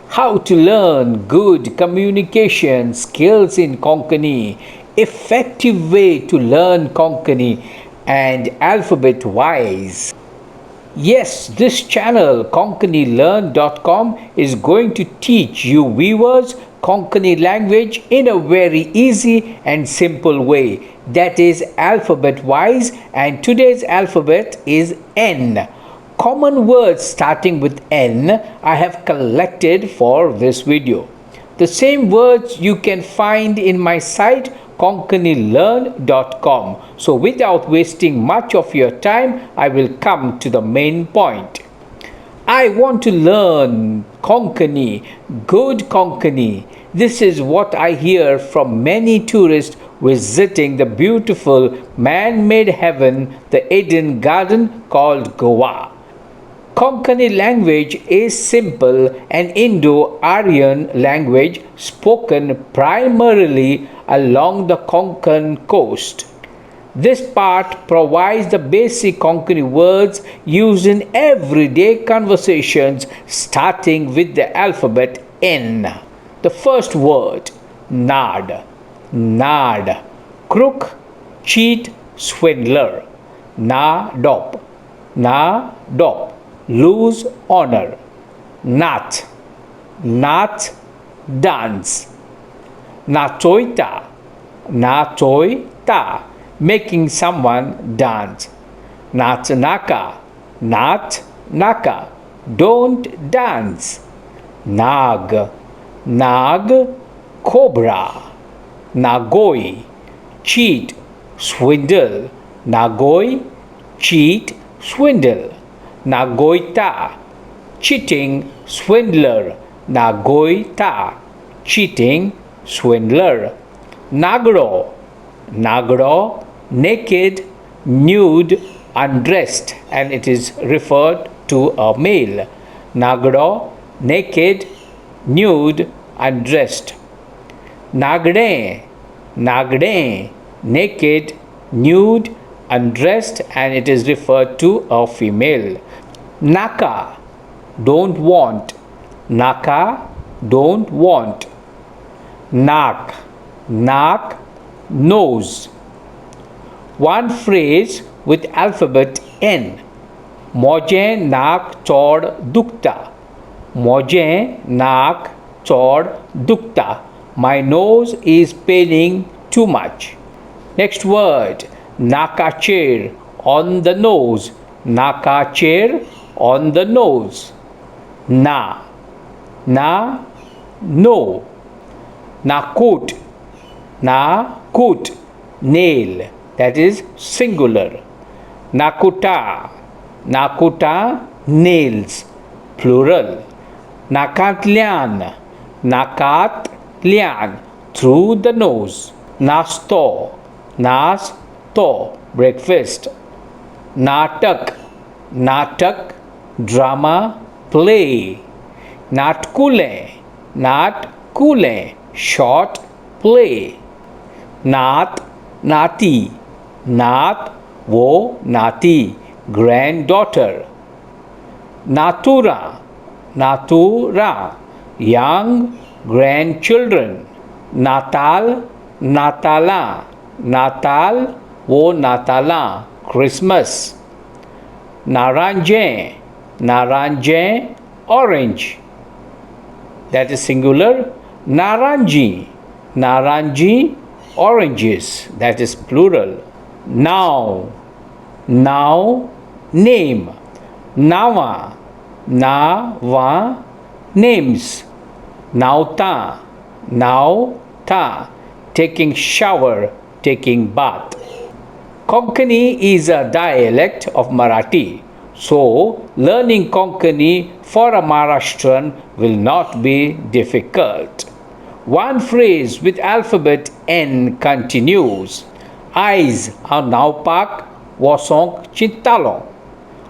How to learn good communication skills in Konkani, effective way to learn Konkani and alphabet wise. Yes, this channel konkanilearn.com is going to teach you viewers Konkani language in a very easy and simple way, that is alphabet wise, and today's alphabet is N. Common words starting with N I have collected for this video. The same words you can find in my site konkanilearn.com. So without wasting much of your time, I will come to the main point. I want to learn Konkani, good Konkani. This is what I hear from many tourists visiting the beautiful man-made heaven, the Eden Garden called Goa. Konkani language is simple and Indo-Aryan language spoken primarily along the Konkan coast. This part provides the basic Konkani words used in everyday conversations, starting with the alphabet N. The first word, nad, nad, crook, cheat, swindler, na dop, na dop, lose honor, nat, nat, dance, nachoita, nachoita, making someone dance, natnaka, nat naka, don't dance, nag, nag, cobra, nagoi, cheat, swindle, nagoi, cheat, swindle, nagoita, cheating, swindler, nagoita, cheating, swindler, nagro, nagro, naked, nude, undressed, and it is referred to a male. Nagro, naked, nude, undressed. Nagde, nagde, naked, nude, undressed, and it is referred to a female. Naka, don't want. Naka, don't want. Nak, nak, nose. One phrase with alphabet N. Moje nak chod dukta. Moje nak chod dukta. My nose is paining too much. Next word, nakacher, on the nose. Nakacher, on the nose. Na, na, no. Nakut, nakut, nail, that is singular. Nakuta, nakuta, nails, plural. Nakatlian, nakatlian, through the nose. Nasto, nasto, breakfast. Natak, natak, drama, play. Natkule, natkule, short play. Nat, nati, nat, wo, nati, granddaughter. Natura, natura, young grandchildren. Natal, natala, natal, wo, natala, Christmas. Naranje, naranje, orange, that is singular. Naranji, naranji, oranges, that is plural. Now, now, name. Nawa, nawa, names. Nauta, nauta, taking shower, taking bath. Konkani is a dialect of Marathi, so learning Konkani for a Maharashtrian will not be difficult. One phrase with alphabet N continues. Eyes are naupak wasong chintalong.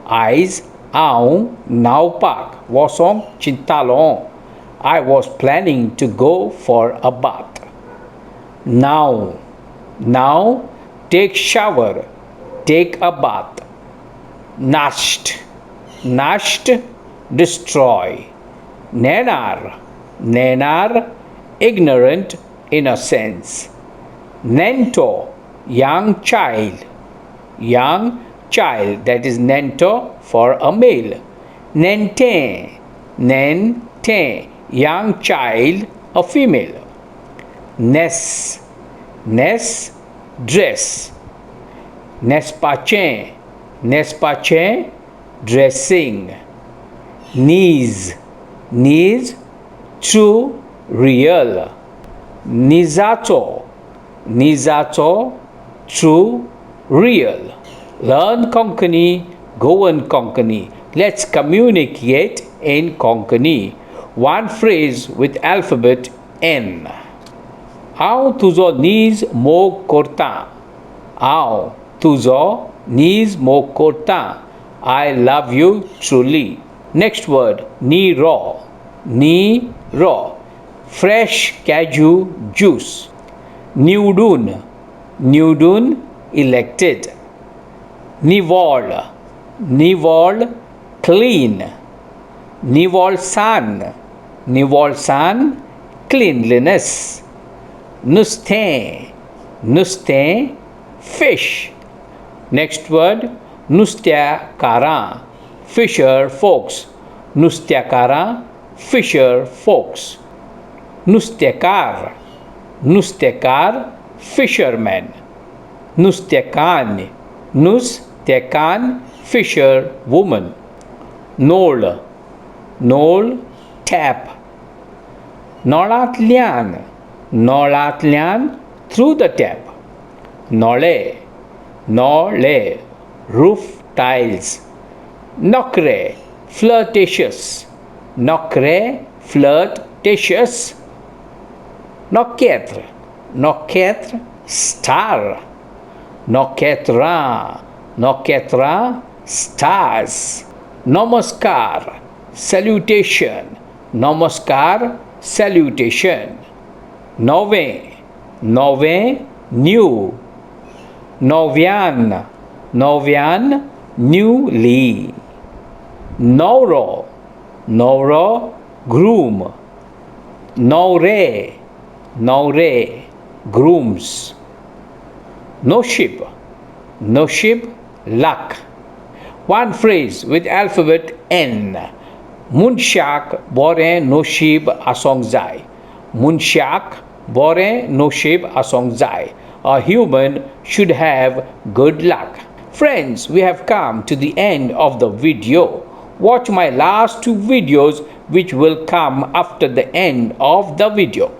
Eyes are naupak wasong chintalong. I was planning to go for a bath. Now, now, take shower, take a bath. Nasht, nasht, destroy. Nenar, नेणार, ignorant, innocence. Nento, young child. Young child, that is nento for a male. Nente, nente, young child, a female. Nes, nes, dress. Nespache, nespache, dressing. Knees, knees, true, real. Nizato, nizato, true, real. Learn Konkani, Goan Konkani. Let's communicate in Konkani. One phrase with alphabet N. हांव तुजो नीज मोग करतां. हांव तुजो नीज मोग करतां. I love you truly. Next word, निरो. निरो, fresh cashew juice. निवडून, निवडून, elected. निवळ, निवळ, clean. निवळसाण, निवळसाण, cleanliness. नुस्तें, नुस्तें, fish. Next word, नुस्त्याकारां, fisher folks. नुस्त्याकारां, fisher folks. नुस्तेकार, नुस्तेकार, fisherman. नुस्तेकान्न, नुस्तेकान्न, fisher woman. नोळ, नोळ, tap. नोळांतल्यान, नोळांतल्यान, through the tap. नोळे, नोळे, roof tiles. नोकरे, flirtatious. नोकरे, flirtatious. नखेत्र, नखेत्र, star. नखेत्रां, नखेत्रां, stars. नमस्कार, salutation. नमस्कार, salutation. नवें, नवें, new. नव्यान, नव्यान, newly. न्हवरो, न्हवरो, groom. न्हवरे, न्हवरे, grooms. नशीब, नशीब, luck. One phrase with alphabet N. मनशाक बरें नशीब आसूंक जाय. मनशाक बरें नशीब आसूंक जाय. A human should have good luck. Friends, we have come to the end of the video. Watch my last two videos, which will come after the end of the video.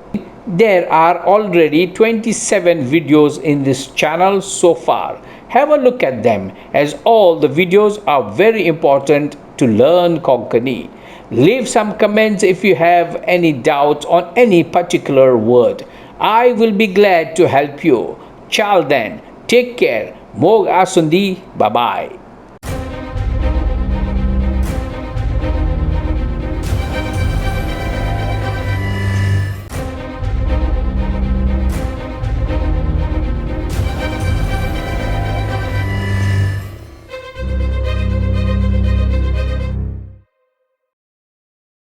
There are already 27 videos in this channel so far. Have a look at them, as all the videos are very important to learn Konkani. Leave some comments if you have any doubts on any particular word. I will be glad to help you. Ciao then. Take care. मोग आसुंदी. Bye bye.